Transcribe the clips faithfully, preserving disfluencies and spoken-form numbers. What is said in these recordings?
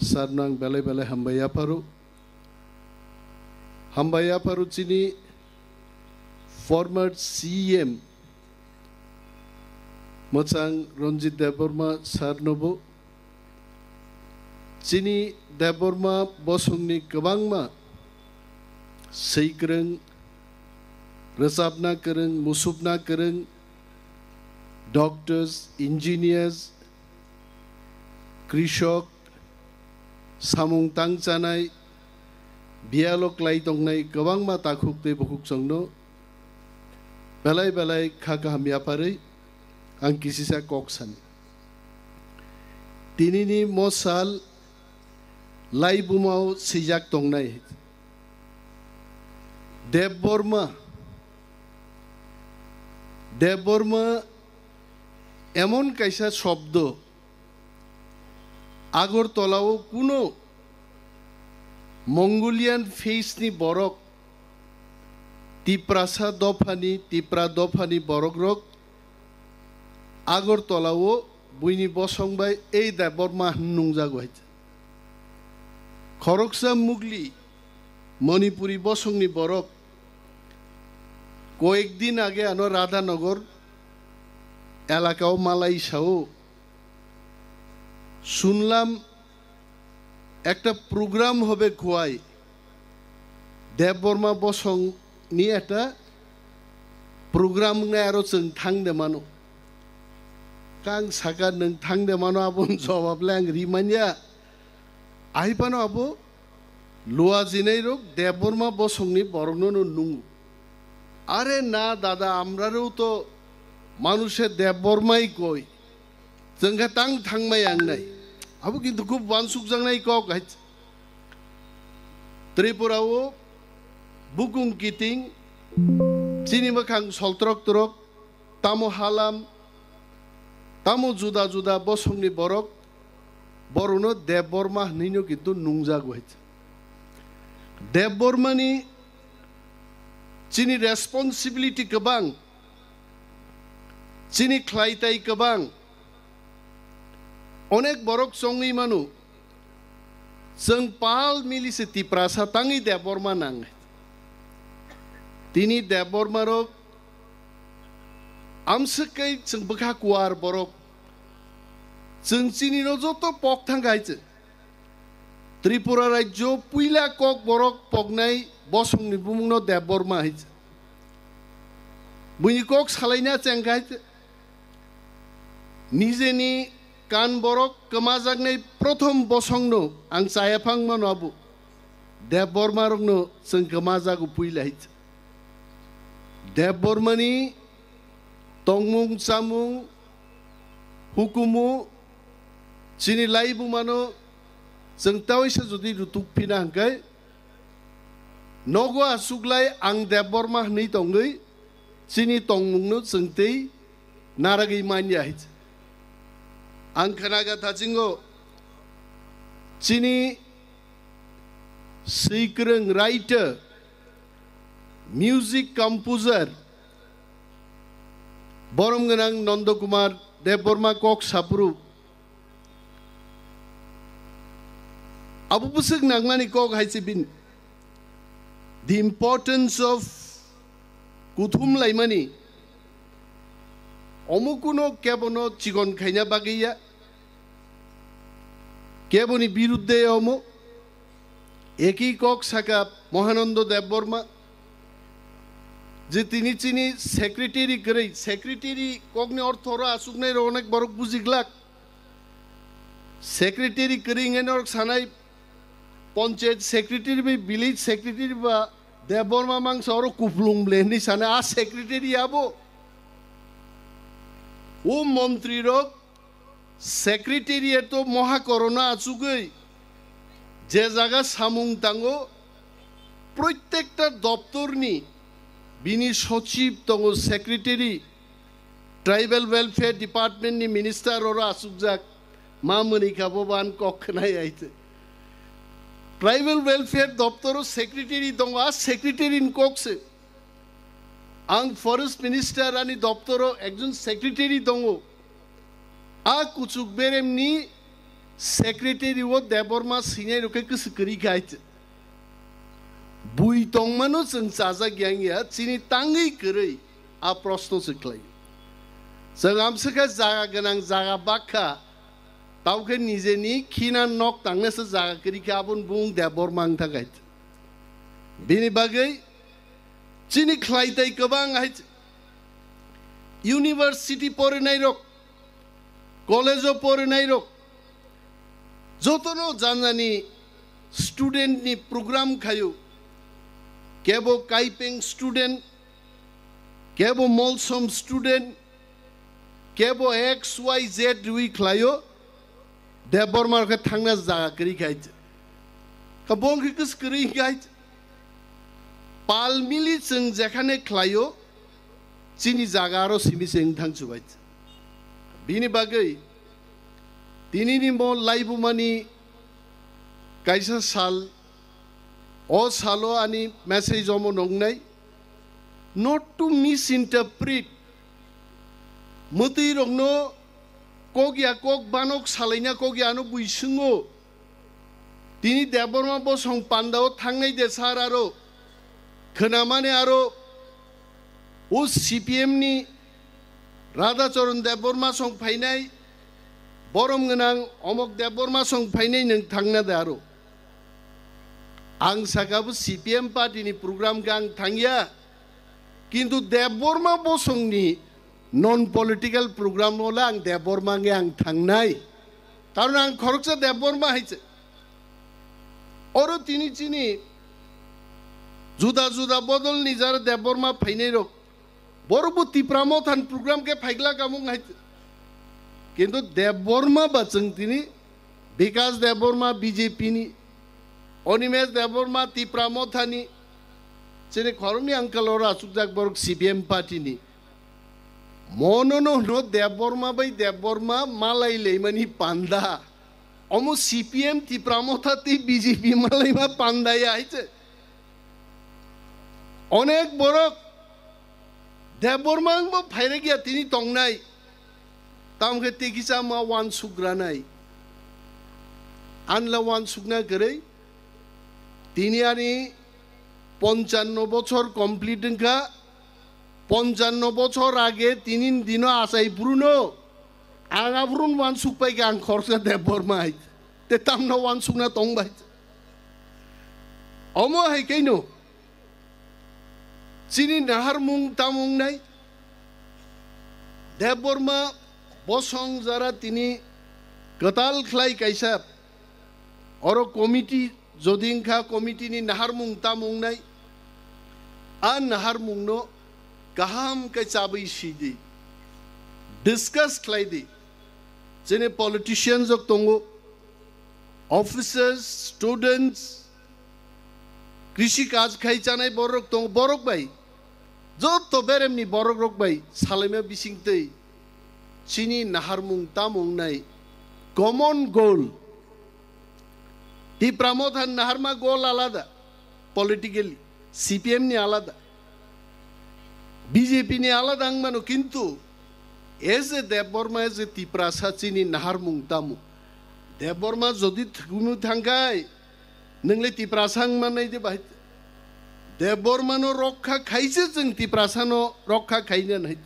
Sir no ang belai belai hambai yapharo. Hambai yapharo chini former C M mwchang Ranjit Debbarma sir nobo. Chini Debbarma bosongni kwbangma swikwrwng, rwchapna kwrwng, musupna kwrwng, doctors, engineers, krishok, samung tang chanai, biyalo klai tongnai kwbangma takhuk tei bukhuk chwngno belai belai kha kaham yapharwi ang kisisa kok sani. Tinini mo sal laibumao swijak tongnai. Debbarma, Debbarma emon kaisa shobdo, Agartala o kuno Mongolian face ni borok, Tiprasa dophani, Tipra dophani borok rok Agartala o buini bosong bai ei Debbarma hwn nungjago hai. Khoroksa mugli Manipuri bosongni borok koyek din age ano Radhanagar elakao malai sao, "Sunlam ekta program hobe khuai, Debbarma bosongni ekta program wngnai, aro chwng thang de mano." Kang saka, "Nwng thang de mano," aboni jawab le ang ri manya. Ahi phano abo luajinai rok Debbarma bosongni borokno no nungo. "Are na dada, amrareo to manushe Debbarmai koi. Chwng khe tang thangmai ang nai." Abo kintu khub wansukjaknai kok hai. Tripura o bukung kiting, chini mwkhang soltrok trok, tamo halam, tamo juda juda bosongni borok, borokno Debbarma hwnwino kintu nungjago hai. Debbarmani chini responsibility kwbang, chini khlaitai kwbang, onek borok chongwi mano. Chwng pal mili se Tiprasa tangwi Debbarma nang. Tini Debbarma rok amswk kai chwng bwkha kuar borok. Chwng chini no joto pok thang hai chwng. Tripura rajyo puila kok borok poknai bosongni bumungno Debbarma hai chwng. Buini kok salaina cheng hai chwng. Nijeni kan borok kwmajaknai prothom bosongno ang chaya phang mano abo. Debbarma rokno chwng kwmajago puila hai. Debbarmani tongmung chamung hukumu chini laibumano chwng tawaisa jodi rutuk phina hwnkhe nogo achuklai ang Debbarma hwnwi tongwi chini tongmungno chwng tei naragwi manya hai. Ang khwnaga thachingo chini swikwrwng writer, music composer, borom gwnang Nondo Kumar Debbarma kok saphuru. Abo bwswk nangmani kok hai se bini. The importance of kuthum laimani. Omo kuno kebono chikon khaina bagwi ya. Keboni birudde omo. Eki kok saka Mahanando Debbarma. Je tini chini secretary kwrwi, secretary kokni ortho oro achuknai rok onek borok bujiglak. Secretary kwrwi hwnwi norok sanai, panchayat secretary bai village secretary ba Debbarma mangsa oro kuplung ble hwnwi sanai, a secretary abo. O montri rok secretariat o moha korona achugwi je jaga samung tango, proitekta doptorni bini sochib tongo, secretary, Tribal Welfare Department ni minister oro achukjak, ma mwnwi kha bo ban kok khwnai ai te. Tribal Welfare doptor o secretary tongo, a secretary ni kok se. Ang Forest Minister ani doptor o ekjon secretary tongo. A kuchuk berem ni Secretary o Debbarma swinai rok khe kwswk kwrwi khe hai. Bui tongmano chwng chajak yang ya, chini tangwi kwrwi a proshno se khlai. Chwng amswkha jaga gwnang jaga bakha, tao khe nijeni khina nok tangnese jaga kwrwi khe aboni bung Debbarma wng thang hai. Bini bagwi chini khlai tai kwbang hai. University porinai rok, college o porinai rok, jotono janjani student ni program khayo, kebo kaipeng student, kebo molsom student, kebo X Y Z rwi khlayo, Debbarma khe thangna jaga kwrwi khai. Ka bong khe kwswk kwrwi khai. Pal mili chwng jekhane khlaio, chini jaga aro simi se wng thang chubai. Bini bagwi tinini mo laibumani kaisa sal, o salo ani message omo nongnai, not to misinterpret. Mwtwi rokno kok ya kok banok salaina kok ya ano bui swngo. Tini Debbarma bosong pandao thangnai de sar aro khwnamani aro o C P M ni Radhacharan Debbarma song phainai, borom gwnang Omok Debbarma song phainai nwng thangna de aro. Ang saka bo C P M party ni program khe ang thangya, kintu Debbarma bosong ni non political program no le ang Debbarma nge ang thangnai. Karon ang khoroksa Debbarma hai se. Oro tini chini juda juda bodol ni jara Debbarma phainai rok. Borok bo Tipra Motha ni program khe phaigla kamung hai se. Kintu Debbarma ba chwng tini Bikas Debbarma B J P ni, Animesh Debbarma Tipra Motha ni, chini khoroknwi ang kalo oro achukjak borok C P M party ni. Mono no hwno Debbarma bai Debbarma malai leimani panda. Omo C P M Tipra Motha tei B J P malaima panda ya hai se. Onek borok Debbarma ang bo phairek ya tini tongnai. Tamo khe tei kisa ma wansuk granai. Anla wansukna kwrwi. Tini ani ponchanno bochor complete wngkha. Ponchanno bochor age tini dino achai phuru no. Ang aphuru wansuk pai khe ang khoroksa Debbarma hai. Te tamno wansukna tong bai. Omo hai kaino. Chini naharmung tamung nai. Debbarma bosong jara tini kwtal khlai kaisa. Oro committee jodi wngkha committee ni naharmung tamung nai. A naharmung no kaham khe chabwi sidi. Discuss khlai di. Chini politicians rok tongo. Officers, students, Krishi kaj khai chanai borok tong, borok bai, joto beremni borok rok bai salaima bisingtwi chini naharmung tamung nai common goal. Tipra Motha ni naharma goal alada, politically, C P M ni alada, B J P ni alada wngmano, kintu as a Debbarma, as a Tiprasa chini naharmung tamo. Debbarma jodi thwgwimwi thangkhai, Nwng le Tiprasa wng mannai de bahai? Debbarma no rokha khaise chwng Tiprasa no rokha khaina nai.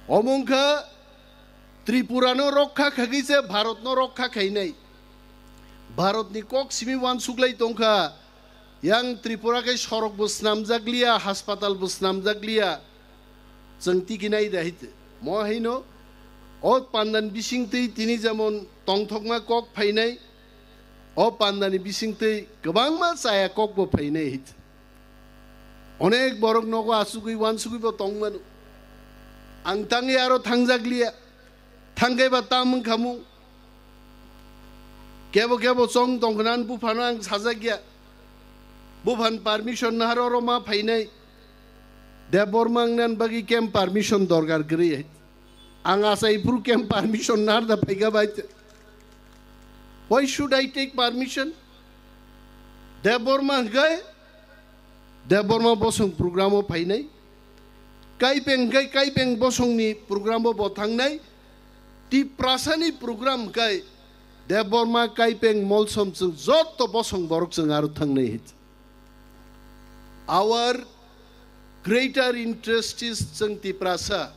Omo wngkha Tripura no rokha khagwi se Bharat no rokha khainai. Bharat ni kok simi uansuklai tongkha. Yang Tripura khe sorok bo snamjak liya, haspatal bo snamjak liya. Chwng tiki nai de hai te. Mo haino o pandan bising twi tini jemon tongthokma kok phainai. O pandani bisingtwi kwbangma chaya kokbo phainai. Onek borok nogo asugwi uansugwibo tongmano. Ang tangwi aro thangjak liya. Thangkhaiba tam wngkha mung. Kebo kebo chong tongkhna buphano ang sajak ya. Buphan permission nahar oro ma phainai. Debbarma wngna bagwi kem permission dorkar kwrwi. Ang achai phuru kem permission narda phaikha bai. Why should I take permission? Debbarma hwnkhe Debbarma bosong program o phainai. Kaipeng hwnkhe Kaipeng bosongni program o bo thangnai. Tiprasani program hwnkhe Debbarma, Kaipeng, Molsom chwng joto bosong borok chwng aro thangnai hai. Our greater interest is chwng Tiprasa,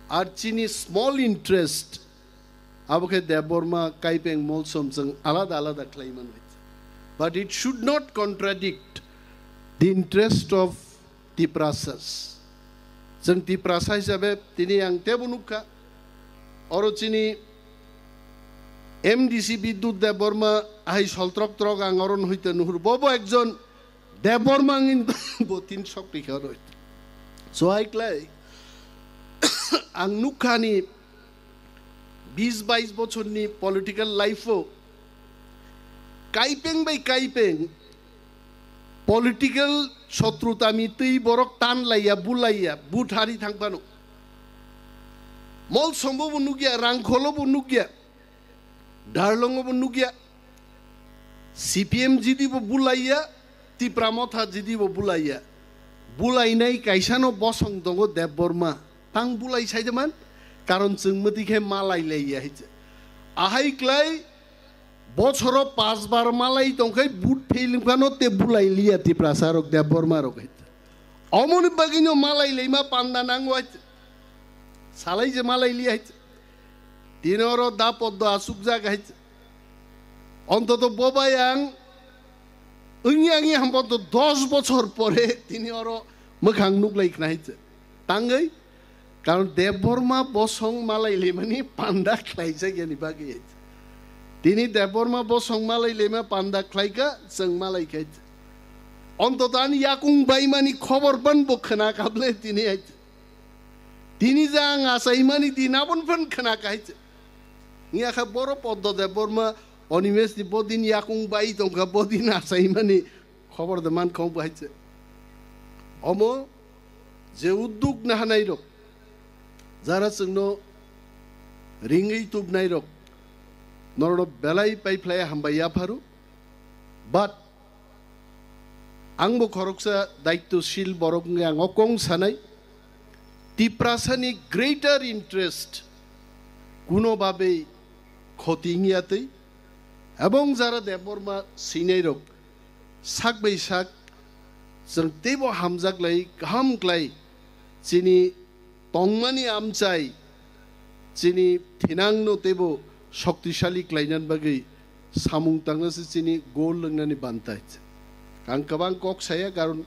ar chini small interest abo khe Debbarma, Kaipeng, Molsom chwng alada alada khlai mano hai. But it should not contradict the interest of Tiprasas. Chwng Tiprasa hisabe tini ang tebo nukha, oro chini M D C Bidyut Debbarma hai soltrok trok ang oro nuhoi te nuhur, bobo ekjon Debbarma wngwi bo tin sok rikha oro. So hai klai ang nukhani bis bais bochorni political life-o Kaipeng bai Kaipeng political sotruta mitwi borok tan laiya, bulaiya, but hari thang phano. Molsombo bo nukya, Rangkholo bo nukya, Darlongo bo nukya. C P M G D bo bulaiya, Tipra Motha G D bo bulaiya. Bulainai kaisano bosong tongo Debbarma. Tang bulai saideman, karon chwng mwtwi khe malai laiya hai se. Ahai klai bochoro pas bar malai tongkhai but failing phano te bulai liya Tiprasa rok, Debbarma rok hai se. Omoni bagwino malai laima panda nango hai se. Salai je malai liya hai se. Tini oro da poddo asukjak hai se. Ontoto bobai ang wngya wngya hambo to dos bochor pore tini oro mwkhang nuklai khna hai se. Tangwi, karon Debbarma bosong malai lemani panda khlaijak yani bagwi hai se. Tini Debbarma bosong malai lema panda khlaika, chwng malai khai se. Ontoto ani yakung baimani khobor ban bo khna kable tini hai se. Tini je ang achaimani din aboni phan khna khai se. Wngya kha boro Poddo Debbarma Animesh ni bodin yakung bai tongkha, bodin achaimani khobor de man khong bai se. Omo je udduk nahanai rok, jara chwngno ringwi tubnai rok, norno belai paiphlai hambai yapharu. But ang bo khoroksa daitwshil borok wngwi ang o kong sanai, Tiprasani greater interest kuno babe khoti wngya twi, ebong jara Debbarma swinai rok sak bai sak chwng teibo hamjak lai, kaham klai chini tongmani amchai chini thinangno teibo shoktisali khlainani bagwi samung tangna se chini gol lwngnani bantai. Ang kwbang kok saya, karon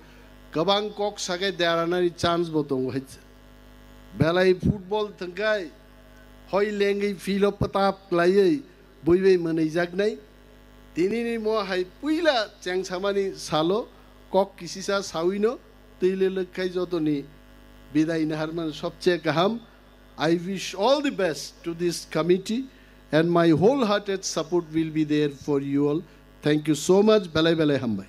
kwbang kok sakai deranani chance bo tongo hai se. Belai football thwngkhai hoi lengwi field o pwtap klaiwi buibai mwnwijaknai. Tinini mo hai puila chengsamani salo kok kisisa sawino twi le lwkkhai jotoni bidai naharmani sobche kaham. I wish all the best to this committee and my wholehearted support will be there for you all. Thank you so much. Belai belai hambai.